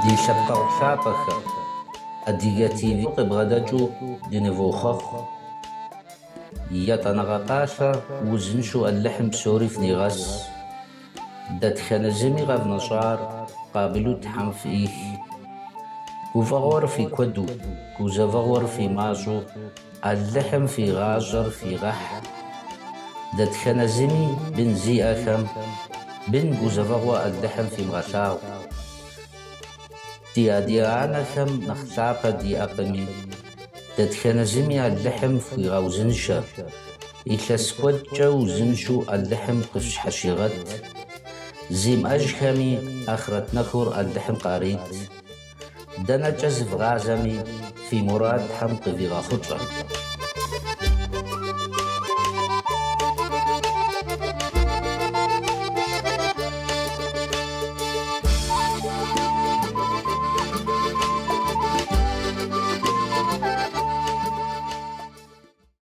Ди лъэпкъэгъу лъапӏэхэ, Адыгэ ТВ къыбгъэдэкӏыу дынывохъуэхъу. Етӏанэгъэ пӏалъэ узыншэу Алыхьым псори фынигъэс. Дэтхэнэ зыми къэвнэщӏар къабылу Тхьэм фӏих. Гуфӏэгъуэр фи куэду, гузэвэгъуэр фи мащӏэу Алыхьым фи гъащӏэр фигъэхь. Дэтхэнэ зыми бын зиӏэхэм бын гузэвэгъуэ Алыхьым фимыгъэлъагъу. Ди адэ-анэхэм нэхъ лъапӏэ диӏэкъыми, дэтхэнэ зыми Алыхьым фхуигъэузыншэ, илъэс куэдкӏэ узыншэу Алыхьым къыфщхьэщигъэт, зимыӏэжхэми ахърэт нэхур Алыхьым къарит. Дэнэкӏэ зывгъазэми, фи мурад Тхьэм къывигъэхъулӏэ.